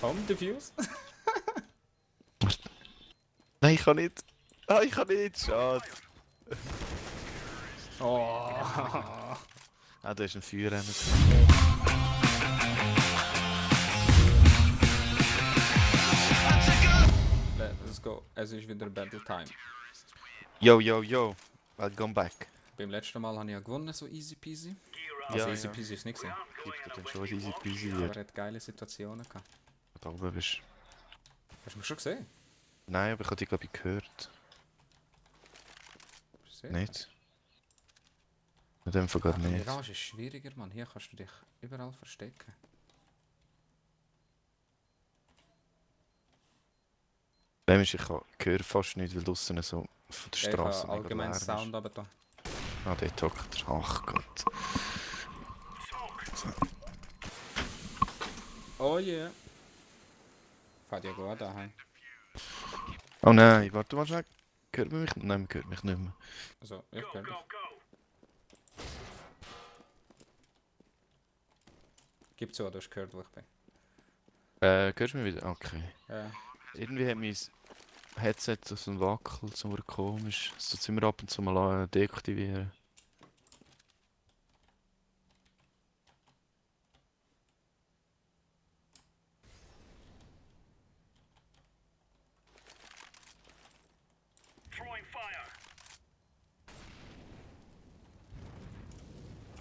Komm, Diffuse. Nein, ich kann nicht. Ah, ich kann nicht. Schade. Oh. Ah, da ist ein Feuerrennen. Let's go. Es ist wieder Battle Time. Yo, yo, yo. Welcome back. Beim letzten Mal habe ich ja gewonnen, so easy peasy. Also Ja, easy ja. peasy ist es nicht gewesen. Gibt dir dann schon easy peasy Aber wird. er hat geile Situationen gehabt. Da oben bist. Hast du mich schon gesehen? Nein, aber ich habe dich glaube ich gehört. Sehr Nicht? In dem Fall gerade nicht. Mirage ist schwieriger, Mann. Hier kannst du dich überall verstecken. Dem ist, ich höre fast nicht, weil draussen so von der Ich Straße habe allgemein leer ist. Sound aber da. Ah, dort hockt er. Ach Gott. Oh yeah. Fährt ja gut daheim. Oh nein, warte mal schnell. Hört man mich? Nein, man hört mich nicht mehr. Also, ich höre dich. Gib zu, du hast gehört, wo ich bin. Hörst du mich wieder? Okay. Ja. Irgendwie hat mein Headset so ein Wackel, so komisch. Es tut immer ab und zu mal deaktivieren.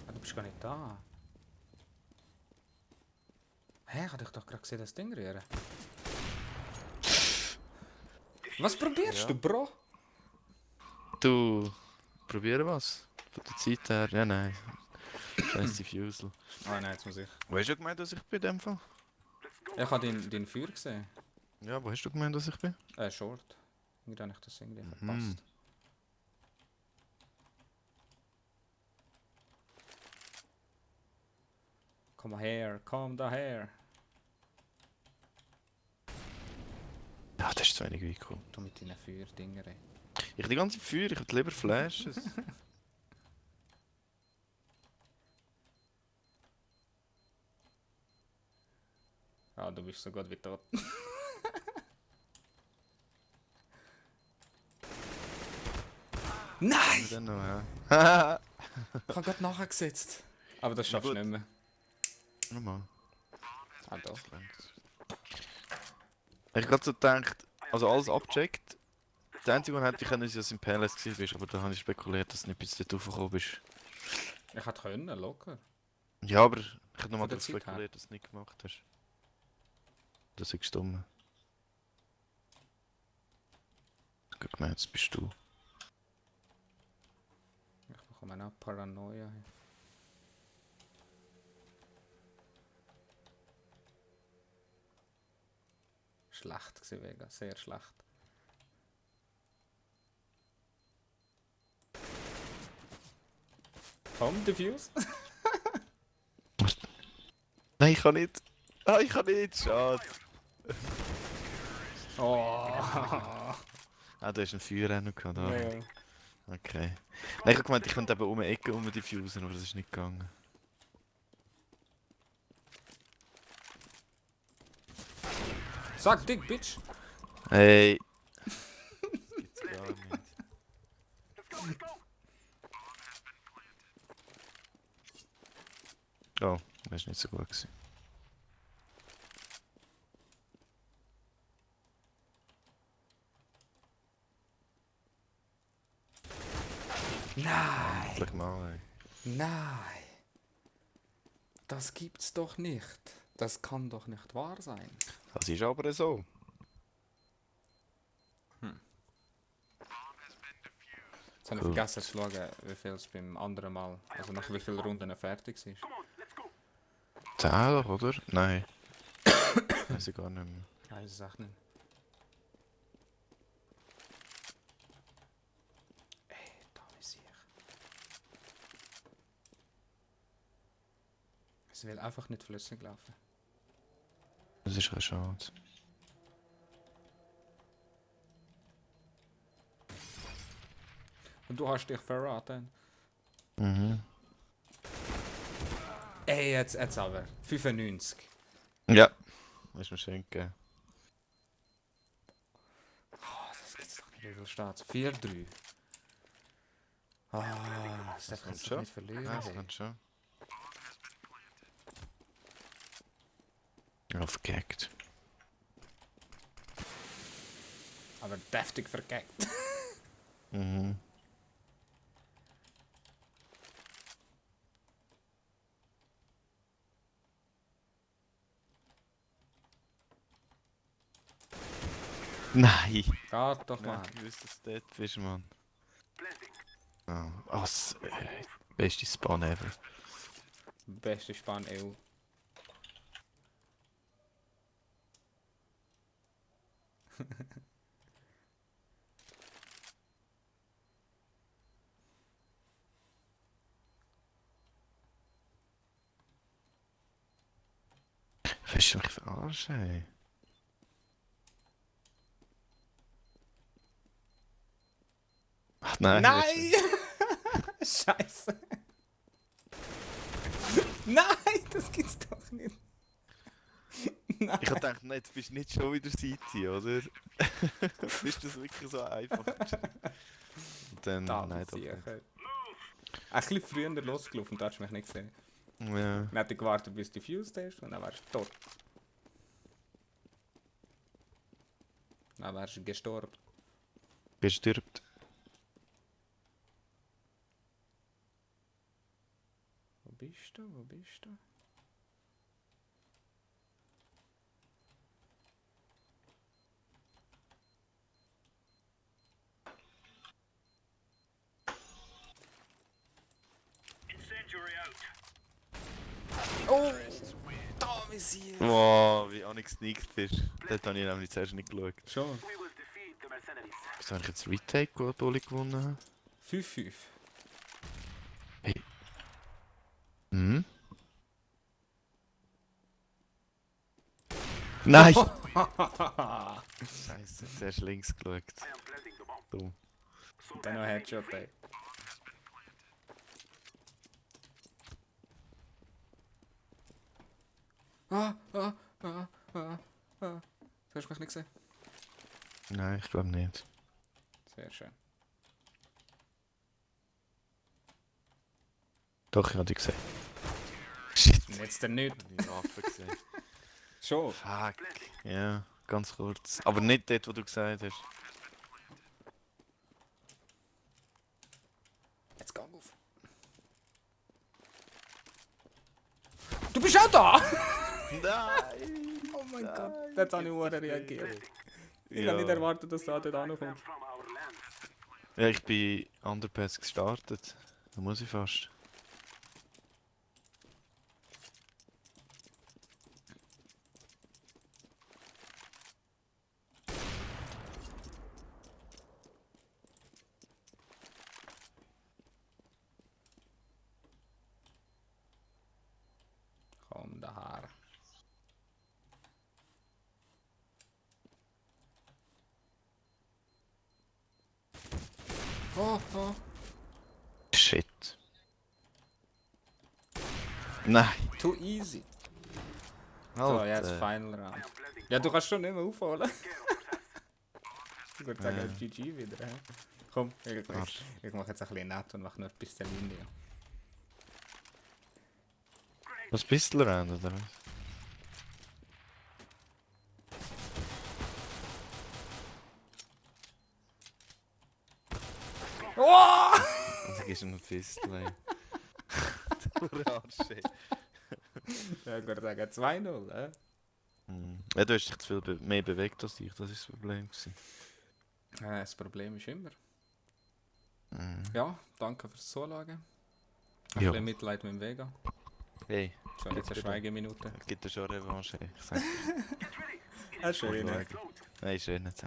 Ah, du bist gar nicht da. Hä, ich hab dich doch gerade gesehen, das Ding rühren. Was probierst Ja. du, Bro? Du, probieren was? Von der Zeit her? Ja, nein. Scheiß Diffusel. Ah nein, jetzt muss ich. Wo hast du gemeint, dass ich bin in dem Fall? Ich habe dein Feuer gesehen. Ja, wo hast du gemeint, dass ich bin? Short. Irgendwie habe ich das irgendwie Mhm. verpasst. Komm mal her, komm daher. Ja, das ist zu wenig weit gekommen. Du mit deinen Feuerdingern. Ich hab die ganze Feuer, ich hätte lieber Flashes. Ah, du bist so gut wie tot. Nein! Dann noch, ja. Ich habe gerade nachgesetzt. Aber das schaffst du Gut. nicht mehr. Nochmal. Ah, doch. Ich hab gerade so gedacht, also alles abgecheckt. Das Einzige, was hätte ich können, ist, dass du im Palace gewesen bist, aber da habe ich spekuliert, dass du nicht bis dort raufgekommen bist. Ich hätte können, locker. Ja, aber ich hätte nochmal Von der darauf Zeit her. spekuliert, dass du es nicht gemacht hast. Das ist dumm. Ich hab gemeint, jetzt bist du. Ich bekomme auch Paranoia. Schlecht gewesen, Vega. Sehr schlecht. Komm, Diffuse. Nein, ich kann nicht. Ah, ich kann nicht. Schade. Oh. Ah, da ist ein Feuerrennen gehabt. Da. Ja. Okay. Nein, ich hab gemeint, ich könnte eben um eine Ecke diffusen, aber das ist nicht gegangen. Sag dick, Bitch. Hey. Das gibt's gar nicht. Oh, das ist nicht so gut gewesen. Nein. Endlich mal, ey. Nein. Das gibt's doch nicht. Das kann doch nicht wahr sein. Das ist aber so. Jetzt habe ich Cool. vergessen zu schauen, wie viel es beim anderen Mal, also nach wie vielen Runden fertig ist. 10 doch, oder? Nein. Weiß ich gar nicht mehr. Nein, das ist echt nicht. Ey, da ist ich. Es will einfach nicht flüssig laufen. Das ist eine schade. Und du hast dich verraten. Mhm. Ey, jetzt aber. 95. Ja. ist mir schön gegeben. Das gibt's doch nicht. Wie viel steht's? 4-3. Das darf kommt ich schon. nicht verlieren. Ja, das Hey. kommt schon. Aufgehackt. Aber deftig vergeckt. Mhm. Nein! Geht doch Ja, mal. ich wusste, dass du dort bist, Mann. Oh, was? Beste Spawn ever. Beste Spann EU. Willst du mich verarschen, ey? Ach nein! Nein! Scheiße. Nein, das gibt's doch nicht. Nein. Ich hab gedacht, nein, du bist nicht schon wieder City, oder? Ist das wirklich so einfach? Und dann, nein, doch nicht. Ein bisschen früher losgelaufen, da hast du mich nicht gesehen. Ja. Dann hätte ich gewartet, bis du fused hast und dann wärst du tot. Dann wärst du gestorben. Gestirbt. Wo bist du? Wo bist du? Oh! Da ist sie! Wow, wie Onyx gesneakt bist. Dort habe ich nämlich zuerst nicht geschaut. Schon. Wieso habe ich jetzt Retake Bulli gewonnen? 5-5. Hm? Nein! Scheiße, zuerst links geschaut. Dumm. Dann noch Headshot, ey. Du hast mich nicht gesehen. Nein, ich glaube nicht. Sehr schön. Doch, ich habe dich gesehen. Shit. Jetzt der nicht. Die Waffe gesehen. Schon. Fuck. Ja, ganz kurz. Aber nicht dort, wo du gesagt hast. Jetzt gang auf. Du bist auch da! Nein! Oh mein Gott, jetzt habe ich nur reagiert. Ich habe nicht erwartet, dass du da dort ankommst. Ja, ich bin Underpass gestartet. Da muss ich fast. Komm daher. Oh. Shit. Nein! Too easy. So, Alter. jetzt Final Round. Ja, du kannst schon nicht mehr aufholen. Ich würde sagen, GG wieder. He? Komm, ich mache jetzt ein bisschen nett und mache noch ein bisschen Linie. Was bist du rein, oder was? Oh! Also gehst du noch Pistol, ey. Du Arsch, ey. Ja, ich würde sagen 2-0, hä? Ja, du hast dich zu viel mehr bewegt als ich, das ist das Problem gewesen. Das Problem ist immer. Mhm. Ja, danke fürs Zuschauen. Ein Ja. bisschen Mitleid mit dem Vega. Hey, Schon jetzt eine Schweigeminute. es gibt ja schon Revanche, ey. Ich sag Schön. Nein, schön nicht so.